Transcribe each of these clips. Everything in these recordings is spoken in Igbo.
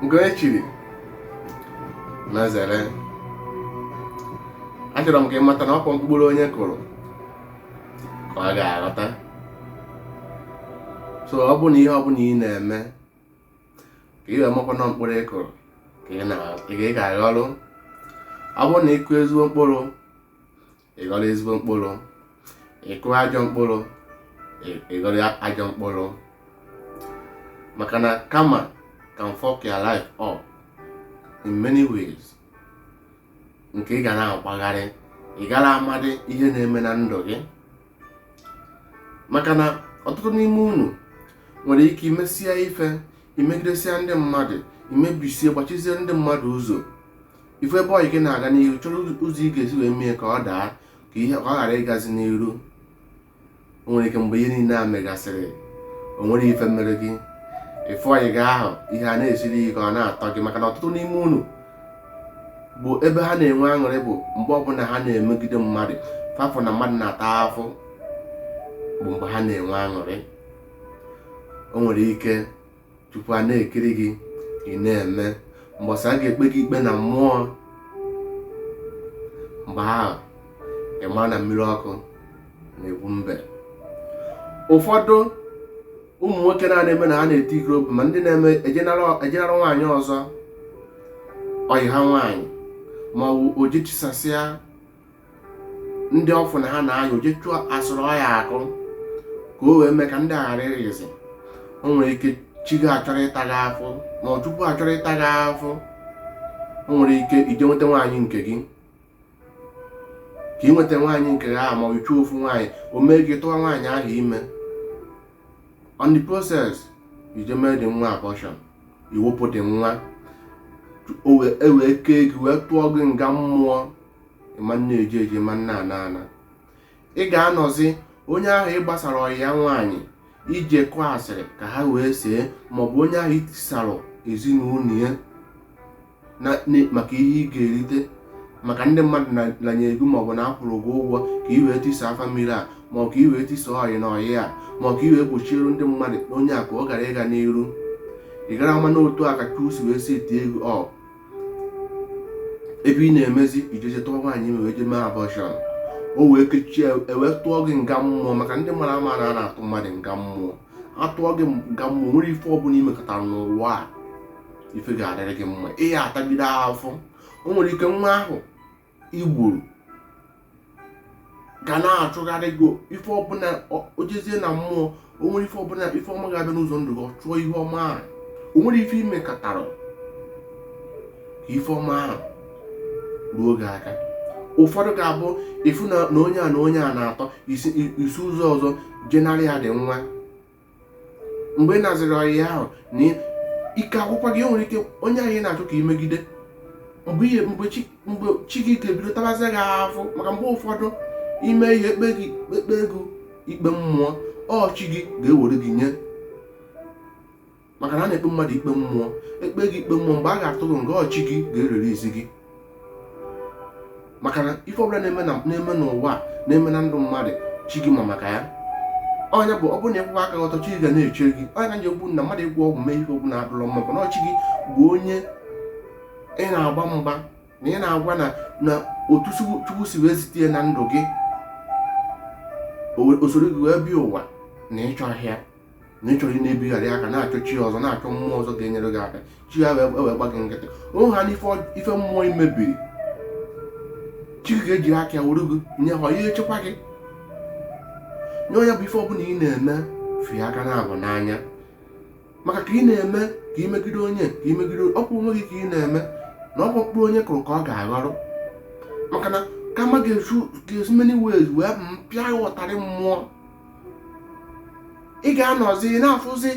Nke onye chiri na zere. Achọrọ m ka ị mata na ọkwa mkpụrụ onye kụrụ ka ọ ga-aghọta. So ọ bụ na ihe ọbụla ị na-eme, ka ị wee makwa na mkpụrụ ị kụrụ ka ị ga-aghọrọ. Ọ bụrụ na ị kụọ ezigbo mkpụrụ, ị ghọrọ ezigbo mkpụrụ. Ị kụọ ajọ mkpụrụ, ị ghọrọ ajọ mkpụrụ, maka na karma can fuck your life up in many ways nke ị ga na-agbagharị, ị gara amadị ihe na-eme na ndụ gị, maka na ọtụtụ n'ime unu nwere ike imesia ife, imegidesia ndị mmadụ, imebisie, gbachizie ndị mmadụ ụzọ. Ife ebe ọyị gị na-aga n'ihu, chọrọ ụzọ ị ga-esi wee mee ka ọ daa, ka ihe ka ọ ghara ịgazi n'iru. O nwere ike mgbe ihe niile a megasịrị, o nwere ife mere gị, ife ọyị gị ahụ, ihe a na-esiri gị ka ọ na-atọ gị, maka na ọtụtụ n'ime unu bụ ebe ha na-enwe aṅụrị bụ mgbe ọbụla ha na-emegide mmadụ. Fafụ na mmadụ na-ata afụ bụ mgbe ha na-enwe aṅụrị. O nwere ike tupu a na-ekiri gị, ị na-eme mbọsị a ga-ekpe gị ikpe na mmụọ, mgbe ahụ ị mara na mmiri ọkụ na-egbu mbe. Ụfọdụ ụmụ nwoke na-eme na ha na-eti ikoro, ma ndị na-eme ejenara nwaanyị ọzọ ọyị ha nwaanyị, ma ọ bụ oje chisasịa ndị ọfụ na ha na-aya, oje chụọ asụrụ ọya akụ ka o wee mee ka ndị a ghara ịghịzi. O nwere ike chi gị achọrọ ịta gị afụ, ma ọ Chukwu achọrọ ịta gị afụ. O nwere ike ije nweta nwaanyị nke gị, ka ị nweta nwaanyị nke gị ahụ, ma ọ bụ chụọ ofu nwaanyị, o mee gị tụwa nwaanyị ahụ ime. On the process, ije mee dị nwa abortion, iwepụ dị nwa, e wee kee gị, wee tụọ gị nga mmụọ. Ịma nna eje eje, ma nna ana ana. Ị ga-anọzi onye ahụ ị gbasara ọyị ya nwaanyị ije kụọ asịrị ka ha wee see, maọbụ onye ahụ itisara ezinụlọ ya maka ihe ị ga-erite, maka ndị mmadụ lanye ego, maọbụ na akwụrụ gị ụgwọ ka ị wee tisaa family a, maọbụ ka ị wee tisaa ọyị na ọyị a, maọbụ ka ị wee gbochiere ndị mmadụ na onye a ka ọ gara ịga n'iru. Ị gara ama n'otu a ka Chukwu si wee si eti ego ọ ebe ị na-emezi ijeje tụọ nwaanyị ime, wee jee mee abortion, o wee kechie, ewee tụọ gị nga mmụọ, maka ndị mmadụ ama na a na-atụ mmadụ nga mmụọ. Atụọ gị nga mmụọ, nwere ife ọbụla imekọtara n'ụwa a, ife ga-adịrị gị mma. Ị ya atagide afọ. O nwere ike nwa ahụ i gburu ga na-achụgharị gị. Ife ọbụla o jezie na mmụọ, o nwere ife ọbụla, ife ọma ga-abịa n'ụzọ ndụ gị, ọ chụọ ihe ọma ahụ. O nwere ife imekọtara ka ife ọma ahụ ruo gị aka. Ụfọdụ ga-abụ ifu na onye a na onye a na-atọ isi ụzọ ọzọ jenarị ya dị nwa. Mgbe ị naziri ọyị ahụ na ike akwụkwọ gị, o nwere ike onye ahụ ị na-achọ ka imegide, mgbe chi gị ga-ebido tabazie gị afụ, maka mgbe ụfọdụ ime ihe ekpe gị ekpe ego ikpe mmụọ, ọ chi gị ga-ewere gị nye, maka na a na-ekpe mmadụ ikpe mmụọ. Ekpe gị ikpe mmụọ, mgbe a ga-atụ gị nga, ọ chi gị ga-erere isi gị, maka na ife ọbụla na-eme n'ụwa, na-eme na ndụ mmadụ, chi gị ma maka ya. Ọnya bụ ọ bụrụ na ịkwụwa aka gị ọtọ, chi gị ga na-eche gị. Ọnya ka nji egwu na mmadụ ịgwọ ọgwụ mee ihe ọbụla adụrọ mma, bụ na chi gị bụ onye ị na-agba mgba na ị na-agwa na otu Chukwu si wee zite ya na ndụ gị, o soro gị wee bịa ụwa, na ịchọ ahịa na ị chọrọ ị na-ebigharị aka, na-achọ chi ọzọ, na-achọ mmụọ ọzọ ga-enyere gị aka. Chi ya wee gba gị nkịtị onwe ha n'ife ife mmụọ imebiri. Chi gị ga-ejiri aka ya were gị nye ha ihe echekwa gị nye. Onye bụ ife ọbụla ị na-eme, fie aka na-abụ n'anya, maka ka ị na-eme ka ị megide onye, ka ị megide ọkwa onwe gị ka ị na-eme, na ọkwa mkpụrụ onye kụrụ ka ọ ga-aghọrọ, maka na karma ga-esi many ways wee mpịa ya ụtarị mmụọ. Ị ga-anọzi na-afụzi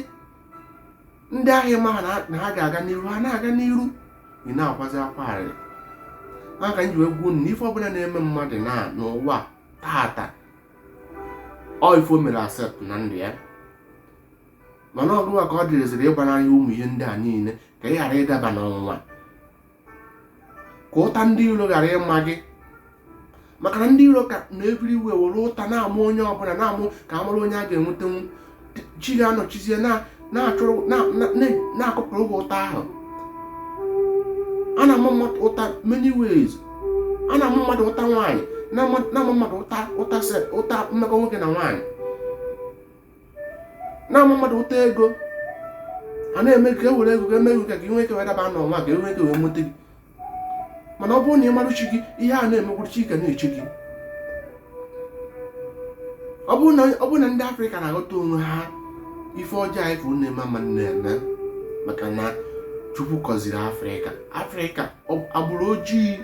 ndị ahụ ịma ha na ha ga-aga n'iru, ha na-aga n'iru, ị na-akwazi akwa arịrị. Ha ka m ji wee gwuo na ife ọbụla na-eme mmadụ na n'ụwa tata, ọ ife o mere accept na ndụ ya. Mana ọgụwa ka ọ dịrịziri ịgbanarị ụmụ ihe ndị a niile, ka ị ghara ịdaba n'ọnwụnwa, ka ụta ndị iro ghara ịma gị, maka na ndị iro ka na everywhere were ụta na-amụ onye ọbụla, na-amụ ka a mara onye a ga-enwetanwu. Chi ga-anọchizie na Na-achụrụ na-akụpụrụ gị ụta ahụ. A na-ama mmadụ ụta many ways. A na-ama mmadụ ụta nwaanyị, na-ama mmadụ ụta ụta ụta mmekọ nwoke na nwaanyị, na-ama mmadụ ụta ego. A na-eme ka e were ego ka eme ego ka ị nwee ike wee daba n'ọnwa, ka e nwee ike wee nweta gị. Mana ọ bụrụ na ị marụ chi gị, ihe a na-emekwuru, chi ga na-eche gị. Ọ bụrụ na ndị Afrịka na-aghọta onwe ha, ife ọjọọ anyị fụrụ na-eme ama na-eme, maka na Chukwu gọziri Afrịka. Afrịka, agbụrụ ojii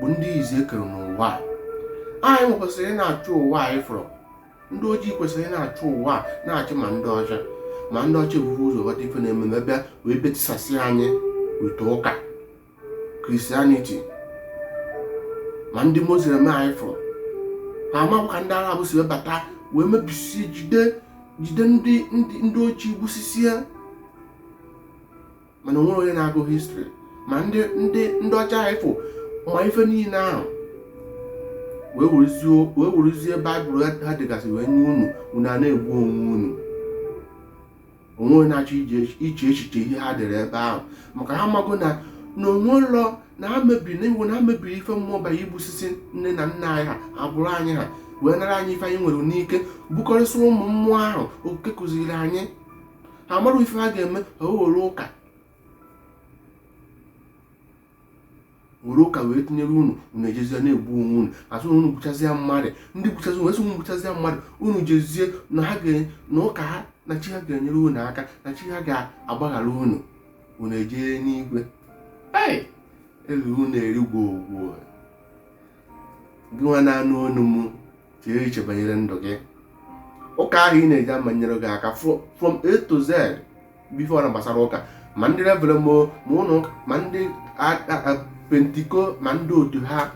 bụ ndị izi ekere n'ụwa. Anyị kwesịrị ị na-achụ ụwa anyị fụrụ. Ndị ojii kwesịrị ị na-achụ ụwa, na-achị ma ndị ọcha. Ma ndị ọcha ebubu ụzọ ghọta ife na-eme, ma bịa wee betisasị anyị wite ụka Christianity. Ma ndị Muslim anyị fụrụ, ha amakwa ka ndị Arab si wee bata wee mebisie, jide jide ndị ndị ndị ojii, gbusisie. Mana onwere onye na-agụ history. Ma ndị ndị ndị ọcha anyị fụ ma ife niile ahụ wee werezie Baịbụl ha dịgasị wee nye unu, unu a na-egbu onwe unu. Onwe onye na-achọ iche echiche ihe ha dere ebe ahụ, maka ha mago na na onwe ụlọ na ha mebiri, na iwu na ha mebiri ife mmụọ banye igbusisi nne na nna anyị ha, agbụrụ anyị ha, wee nara anyị ife anyị nwere n'ike, bukọrịsị ụmụ mmụọ ahụ okike kụziri anyị. Ha mara ife ha ga-eme, ha were ụka, were ụka wee tinyere unu. Unu ejezie na-egbu onwe unu, asị unu gbuchazie mmadụ. Ndị gbuchazi wee sị unu gbuchazie mmadụ, unu jezie na ha ga na ụka ha na chi ha ga-enyere unu aka, na chi ha ga-agbaghara unu, unu ejee n'igwe. Ei, elu unu erigwo ogwo. Gị nwa na-anụ onu m, chee iche banyere ndụ gị. Ụka ahụ ị na-eji amanyere gị aka from A to Z. Before na gbasara ụka, ma ndị Reverend, ma ụlọ ụka, ma ndị Pentiko, ma ndị otu ha,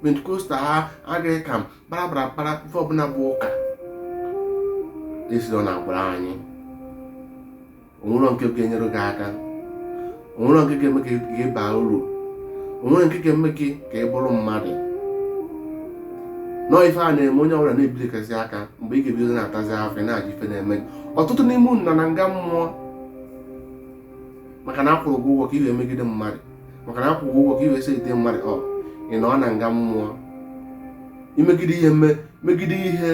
Pentecostal ha, Anglican, kpara kpara kpara, ife ọbụla bụ ụka esiro na agbụrụ anyị, onwere nke ga-enyere gị aka, onwere nke ga-eme ka ị baa uru, onwere nke ga-eme gị ka ị bụrụ mmadụ. Nọọ ife a na-eme, onye ọbụla na-ebilikasị aka. Mgbe ị ga-ebido na-atazi afọ, ị na-ajụ ife na-eme gị. Ọtụtụ n'ime unu nọ na nga mmụọ maka na akwụrụ gị ụgwọ ka ị wee megide mmadụ, maka na akwụrụ gị ụgwọ ka ị wee sete mmadụ. Ọ ị nọ na nga mmụọ imegide ihe, megide ihe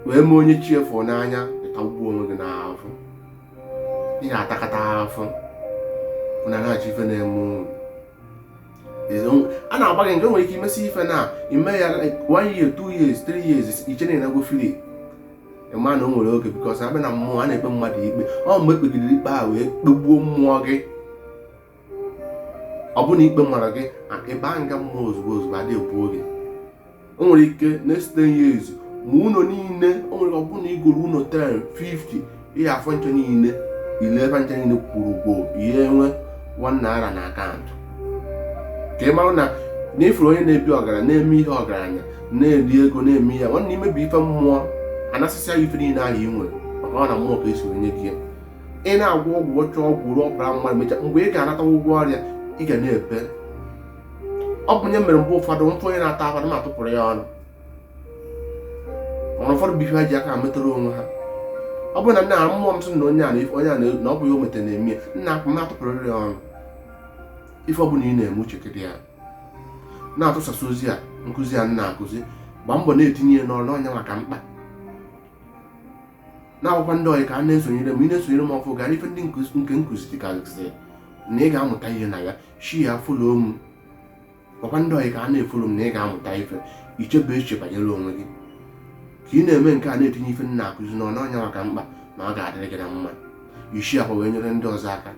wee mee onye chi efu n'anya, ịtagbuo onwe gị n'afọ. Ị ga-atakata afọ na na-achọ ife na-eme unu. A na-agba gị nke nwere ike imesi ife na ime ya like one year, 2 years, 3 years, iche na ịnago free. Ịma na o nwere oge, because abịa na mmụọ, a na-ekpe mmadụ ikpe. Ọ mgbe ekpegidere ikpe a wee kpegbuo mmụọ gị, ọ bụ na ikpe mara gị, ịba nga mmụọ ozugbo ozugbo, adị egbu oge. O nwere ike next 10 years, ma ụlọ niile o nwere, ọ bụ na igoro ụlọ 10, 50, ihe afọ nche niile ile ebe nche niile kwuru ugbo ihe enwe 1 naira na akaụntụ, ka ị mara na ifuru onye na-ebi ọgaranya, na-eme ihe ọgaranya, na-eri ego, na-eme ya. Nwanne, imebi ife mmụọ, anasịsịa ya ife niile ahụ ị nwere, maka ọ na mmụọ ka esi onye gị. Ị na-agwọ ọgwụ ọchọ, ọgwụ ruo ọbara mmadụ, mecha, mgbe ị ga-anata ụgwọ ọrịa, ị ga na-ebe. Ọ bụ nye mere mgbe ụfọdụ mfụ onye na-ata ahụ, ma atụpụrụ ya ọnụ. Mana ụfọdụ bụ ife ha ji aka ha metụrụ onwe ha. Ọ bụrụ na nna mmụọ m sị na onye a na onye a na ọ bụ ya o metere na-eme ya, nna m na-atụpụrịrị ya ọnụ. Ife ọ bụla ị na-eme, uche gị dị ya. Na-atụsasị ozi a, nkụzi a na-akụzi, gbaa mbọ na-etinye ya n'ọrụ n'ọnya maka mkpa. Na-akwụkwọ ndị ọyị ka a na-esonyere m. Ị na-esonyere m ọfụ, gara ife ndị nke nkụzi dịgasị na ị ga-amụta ihe na ya. Shi ya, follow m, gwakwa ndị ọyị ka a na-efollow m, na ị ga-amụta ife. Ichebe echiche banyere onwe gị ka ị na-eme nke a, na-etinye ife nna akụzi n'ọnụ ọnya maka mkpa, na ọ ga-adịrị gị na mma. Isi akwa wee nyere ndị ọzọ aka.